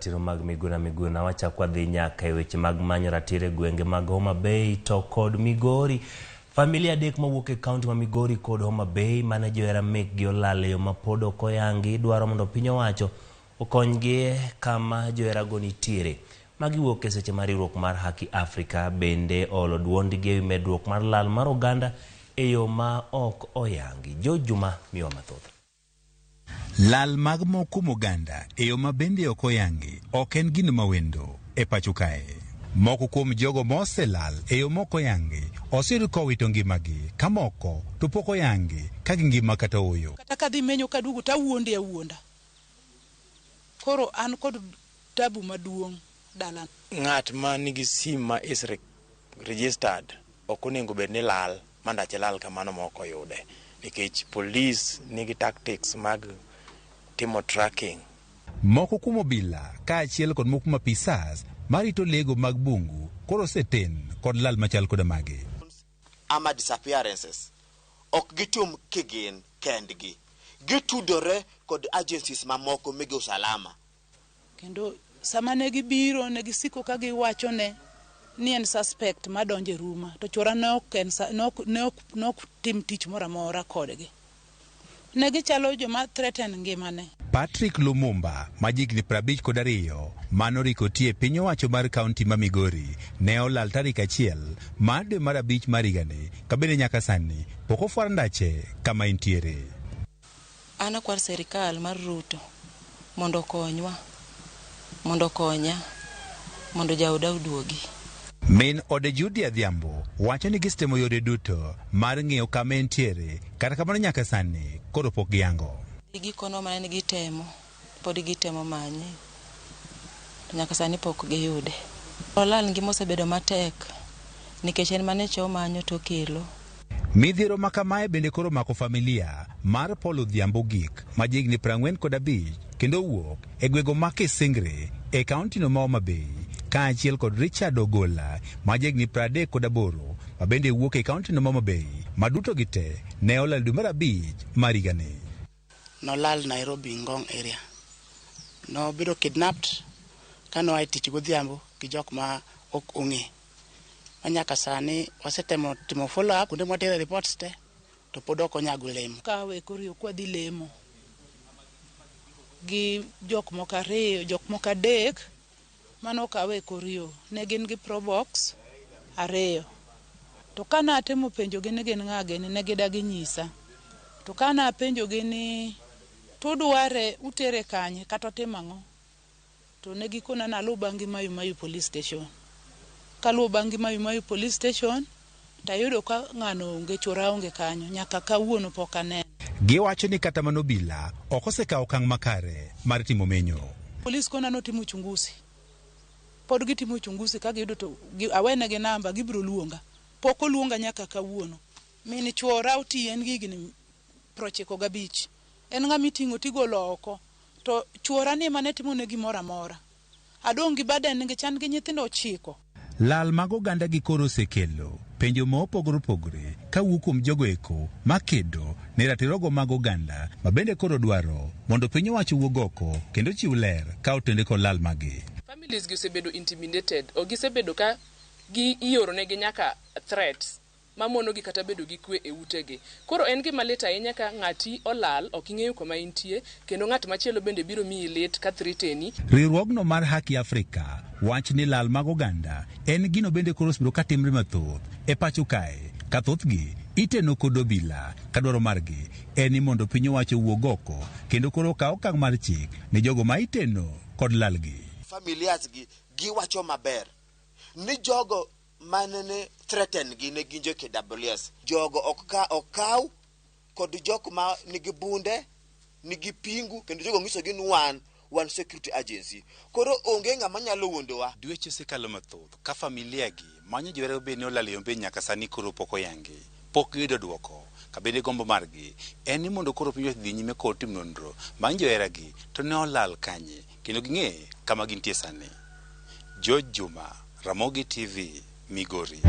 ratiro mag Miguna Miguna wachak wadhi nyaka e weche mag manyo ratiro e gwenge mag Homa Bay to kod Migori. Familia adek mawuok e kaunti ma Migori kod Homa Bay mane johera mekgi olal e yo ma pod ok oyangi dwaro mondo piny owacho okonygi kama joherago nitiere. Magi wuok e seche ma riwruok mar Haki Africa bende oolo duondgi ewi medruok mar lal mar oganda e yo ma ok oyangi. George Juma miwa mathoth. Lal mag moko kuom oganda e yo ma bende ok oyangi ok en gino mawendo e pacho kae. Moko kuom jogo moselal e yo mok oyangi oseyud kowito ngimagi ka moko to pok oyangi ka gingima kata ooyo. Kata kadhi menyo kaduogo to awuondi awuonda. Koro an kod tabu maduong' dala. Ng'at ma nigi sim ma is registered ok onego bed ni lal ma ndache lal kamano ma ok oyude nikech police nigi tactics mag timo tracking. Moko kuom obila kaachiel kod moko kuom apisas marito lego mag bungu koro oseten kod lal machal koda magi. Ama disappearances ok gitum kigin kendgi, gitudore kod agencies mamoko mege usalama. Kendo sama ne gibiro ne gisiko ka giwachone ni en suspect madonjo e ruma to chuora ne ok en ne ok tim tich moro amora kodgi. Ne gichalo joma threaten ngimane. Patrick Lumumba ma jahigni 52 manoriko ti e piny owacho mar kaunti ma Migori ne olal tarik 1 mar dwe mar 5 mar higani ka bende nyaka sani pok ofwar ndache kama entiere. An akwar sirikal mar Ruto mondo okonywa, mondo okonya, mondo jaoda oduogi. Min ode Judy Adhiambo wacho ni gisetemo yore duto mar ng'eyo kama entiere kata kamano nyaka sani koro pok giyango. Gikono mana ni gitemo, pod gitemo manye, to nyaka sani pok giyude. Olal ngima osebedo matek nikech en mane cha omanyo to okelo. Midhiero ma kamae bende koro omako familia mar Paul Odhiambo Gik ma jahigni 45 kendo wuok e gwego ma Kisingri e kaunti no ma Homa Bay kaachiel kod Richard Ogola ma jahigni 38 ma bende wuok e kaunti no ma Homa Bay ma duto gite ne olal dwe mar 5 mar higani. Nolal Nairobi Ngong area. Nobedo kidnapped kane oa e tich godhiambo gi jok ma ok ong'e. Ma nyaka sani wasetemo timo follow up kuonde mwatere reports te to pod ok onyago olemo. Kawe koro yo kwadhi lemo gi jok moko ariyo, jok moko adek mano okawe e kor yo. Ne gin gi probox 2. To kane atemo penjogi ni gin ng'a gini, ne gidagi nyisa. To kane apenjogi ni tudware utere kanye kata otimo ang'o, to ne gikona ni aluw bang'gi Mayu Mayu Police Station. Kaluwo bang'gi Mayu Mayu Police Station, tayudo ka ng'ano onge, chuora onge kanyo, nyaka kawuono pok anene. Giwacho ni kata mana obila ok osekawo okang' makare mar timo menyo. Polis kona notimo uchunguzi. Pod gitimo uchunguzi ka giyudo to awenegi namba gibiro luonga. Pok oluonga nyaka kawuono. Min chuora oti en gi higni 95. En ng'ama iting'o tigolo oko. To chuora ni ema ne timone gimoro amora. Adong' gi burden nikech an gi nyithindo 9. Lal mag oganda gi koro osekelo penjo ma opogore opogore kawuok kuom jogo eko makedo ne ratirogo mag oganda ma bende koro dwaro mondo piny owacho owuog oko kendo chiw ler ka otende kod lal magi. Families gi osebedo intimidated, o gisebedo ka gi ioronegi nyaka threats mamono gi kata bedo gi kwe e utegi. Koro en gima lit ahinya ka ng'ati olal, ok ing'eyo kama intie, kendo ng'at machielo bende biro miyi lit ka threateni. Riwruogno mar Haki Afrika wach ni lal mag oganda en gino bende koro osebedo ka timre mathoth e pacho kae ka thothgi iteno kod obila ka dwaro margi en ni mondo piny owacho owuog oko kendo koro okaw okang' mar chik ne jogo ma iteno kod lalgi. Familias gi giwacho maber ni jogo mane ne threaten gi ne gin jo KWS. Jogo ok ka okaw kod jok ma nigi bunde, nigi pingu, kendo jogo nyiso gi ni wan security agency. Koro onge ng'ama nyalo wuondowa. Dweche osekalo mathoth ka familia gi manyo johera bende ne olal e Homabay nyaka sani koro pok oyangi. Pok giyudo dwoko. Ka bende gombo margi en ni mondo koro piny owacho dhi nyime kod timo nonro bang' johera gi to ne olal kanye kendo ging'e kama gintie sani. George Juma, Ramogi TV, Migori.